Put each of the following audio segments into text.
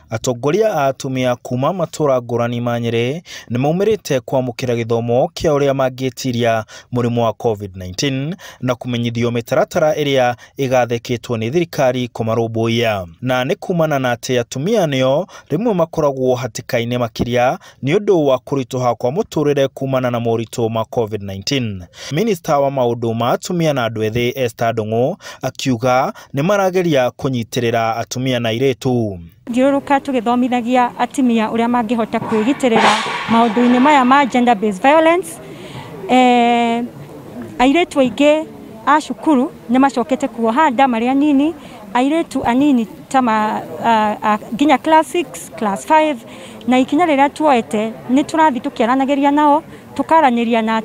Atongoria a atumia kuma matũra ngũrani ma Nyĩrĩ nĩ maumĩrĩte kwamũkĩra gĩthomo kĩa ũrĩa mangĩtiria mũrimũ wa COVID-19 na kũmenyithio mĩtaratara ĩrĩa ĩgathĩkĩtwo nĩ thirikari kũmarũmbũiya. Na nĩ kumana na atĩ atumia nĩo rĩmwe makoragwo hatĩka-inĩ makĩria nĩ ũndũ wa kũritũha kwa mũtũrĩre kumana na moritũ ma COVID-19. Minista wa maũndũ ma atumia na andũ ethĩ Esther Ndung'u akiuga nĩ marageria kũnyitĩrĩra atumia na airĩtu. Thiũrũrũka tũgĩthomithagia atumia ũrĩa mangĩhota kwĩgitĩrĩra maũndũ-inĩ maya ma gender based violence. Airĩtu aingĩ a cukuru nĩ macokete kuoha nda marĩ anini, airĩtu anini ta nginya class 6, class 5, na ikinya rĩrĩa tuoete nĩ tũrathiĩ tũkĩaranagĩria nao, tũkaranĩria na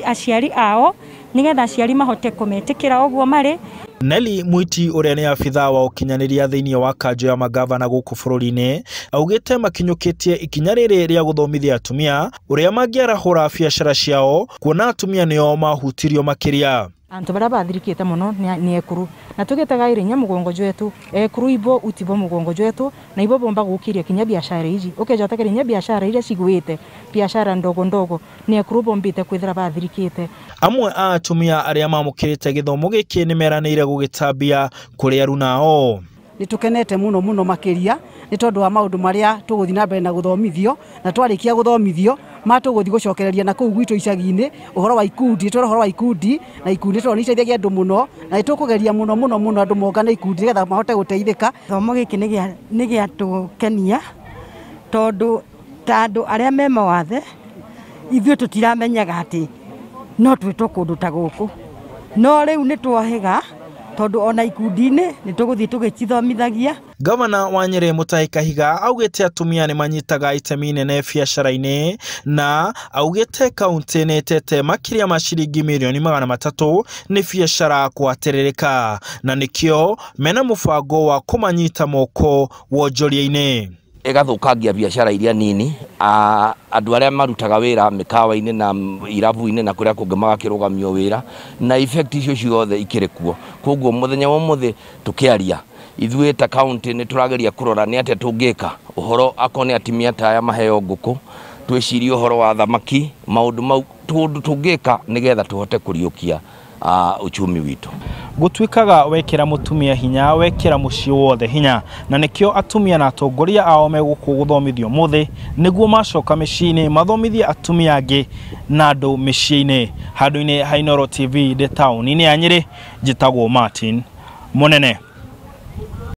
aciari ao nĩgetha aciari mahote kũmetĩkĩra ũguo marĩ. Nelly Mwiti ũrĩa nĩ abithaa wa ũkinyanĩria thĩinĩ wa kanjũ ya magavana gũkũ bũrũri-inĩ augĩte makinyũkĩtie ikinya rĩrĩ rĩa gũthomithia atumia ũrĩa mangĩarahũra biacara ciao kuona atumia nĩo mahutirio makĩria. Antu baria bathirikite muno ni ekuru na tugitaga irinya mugongo jwetu ekuru ibo utibo mugongo jwetu na ibo bomba gukiria kinya biashara iji ukeja takirinya biashara iria ciguite biashara ndogo ndogo ni ekuru bombite kwithira bathirikite. Amwe a atumia aria mamukirite githomo giki ni meranire gugitambia kuri arunao. Ni tukenete muno muno makiria ni tondu wa maundu maria tuguthi na mbere na guthomithio na twarikia guthomithio matuguthi gucokereria na kuu gwitu icagi-ini uhoro wa ikundi twara uhoro wa ikundi na ikundi twara ni iteithagia andu muno na nitukugeria muno muno muno andu mongane ikundi nigetha mahote guteithika. Gĩthomo gĩkĩ nĩ gĩatũkenia tondu ta andũ arĩa me mawathe ithuĩ tũtiramenyaga atĩ no twĩtwo kũndũ ta gũkũ, no rĩu nĩ twohĩga tondu ona ikundi-inĩ nĩ tũgũthiĩ tũgĩcithomithagia. Gavana wa Nyĩrĩ Mutahi Kahiga augĩte atumia nĩ manyitaga itemi inene biacara-inĩ na augĩte kaunti nĩ ĩtete makĩria ma ciringi mirioni 300 nĩ biacara kũhatĩrĩrĩka na nĩkĩo mena mũbango wa kũmanyita moko wonjoria-inĩ. Ĩgathũkangia biacara iria nini, andũ arĩa marutaga wĩra mĩkawa-inĩ na irabu-inĩ na kũrĩa kũngĩ magakĩrũgamio wĩra na effect icio ciothe ikĩrĩ kuo. Koguo mũthenya wa ũmũthĩ tũkĩaria ithuĩ ta county nĩ tũrageria kũrora nĩ atĩa tũngĩka ũhoro akorwo nĩ atumia ta aya maheo ngũkũ, twĩcirie ũhoro wa thamaki, maũndũ mau tũndũ tũngĩka nĩgetha tũhote kũriũkia uchumi witũ. Gũtuĩkaga wekĩra mũtumia hinya wekĩra mũciĩ wothe hinya na nĩkĩo atumia na atongoria ao megũkũ gũthomithio ũmũthĩ nĩguo macoka mĩciĩ-inĩ mathomithie atumia angĩ na andũ mĩciĩ-inĩ. Handũ-inĩ ha Inooro TV ndĩ taũni-inĩ ya Nyĩrĩ, njĩtagwo Martin Mũnene.